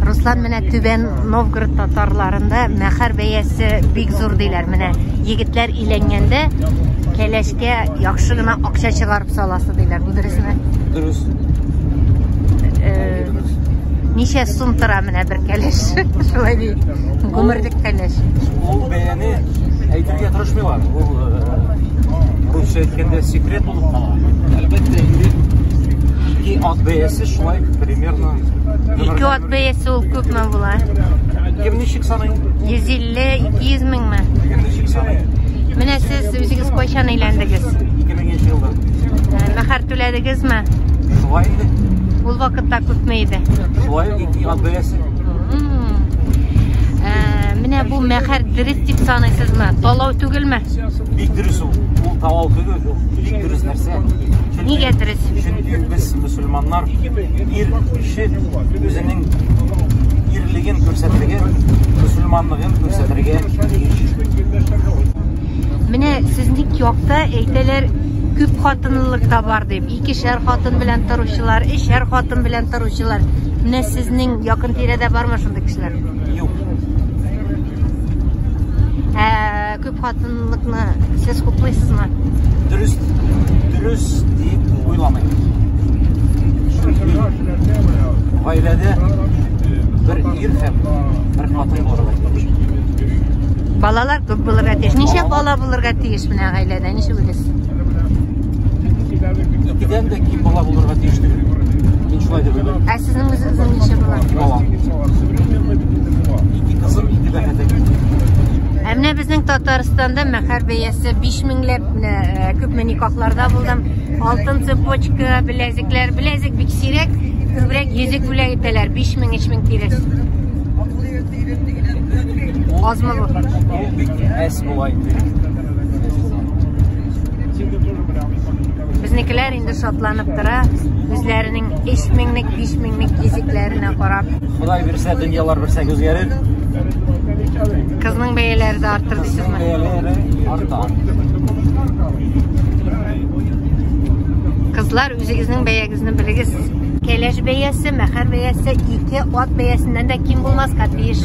Руслан, менә Түбән Новгород татарларында мәхәр бәясе бик зур диләр. Менә егетләр өйләнгәндә кәләшкә яхшы гына акча чыгарып саласы диләр. Бу дөресме? Дөрес. Ничә сум тора менә бер кәләш? Шулай ди. Гомерлек кәләш. Ул бәяне әйтергә тырышмыйлар. Ул русча әйткәндә секрет булып кала. Әлбәттә, инде ике ат бәясе шулай примерно. Ике ат бәясе ул күпме була? Кем ничек саный? 150, 200 меңме? Кем ничек саный? Менә сез үзегез кайчан өйләндегез? 2000 елда. Мәхәр түләдегезме? Шулай инде. Ул вакытта күпме иде? Шулай ук ике ат бәясе. Менә бу мәхәр дөрес дип саныйсызмы? Талау түгелме? Бик дөрес ул. Ул талау түгел, ул бик дөрес нәрсә. Нигә дөрес? Чөнки без мөселманнар ир кеше үзенең ирлеген күрсәтергә, мөселманлыгын күрсәтергә тиеш. Менә сезнең якта әйтәләр, күп хатынлылык та бар дип. Икешәр хатын белән торучылар, өчәр хатын белән торучылар. Менә сезнең якын тирәдә бармы шундый кешеләр? Юк. Ә күп хатынлыкны сез хуплыйсызмы? Дөрес, дөрес дип уйламыйм. Чөнки гаиләдә бер ир һәм бер хатын булырга тиеш. Балалар күп булырга тиеш. Ничә бала булырга тиеш менә гаиләдә? Ничек уйлыйсыз? Икедән дә ким бала булырга тиеш түгел. Мин шулай дип уйлыйм. Ә сезнең үзегезнең ничә бала? Ике балам. Ике кызым, ике бәхетем. Ә менә безнең Татарстанда мәхәр бәясе 5 меңләп, менә күпме никахларда булдым. Алтын цепочка, беләзекләр, беләзек бик сирәк, күбрәк йөзек бүләк итәләр, 5 мең, 3 мең тирәсе. Азмы бу? Ул бик әз була инде. Безнекеләр инде шатланып тора, үзләренең 3 меңлек, 5 меңлек йөзекләренә карап. Ходай бирсә, дөньялар берсә үзгәрер. Кызның бәяләре дә артыр дисезме? Бәяләре арта. Кызлар, үзегезнең бәягезне белегез. Кәләш бәясе, мәхәр бәясе ике ат бәясеннән дә ким булмаска тиеш.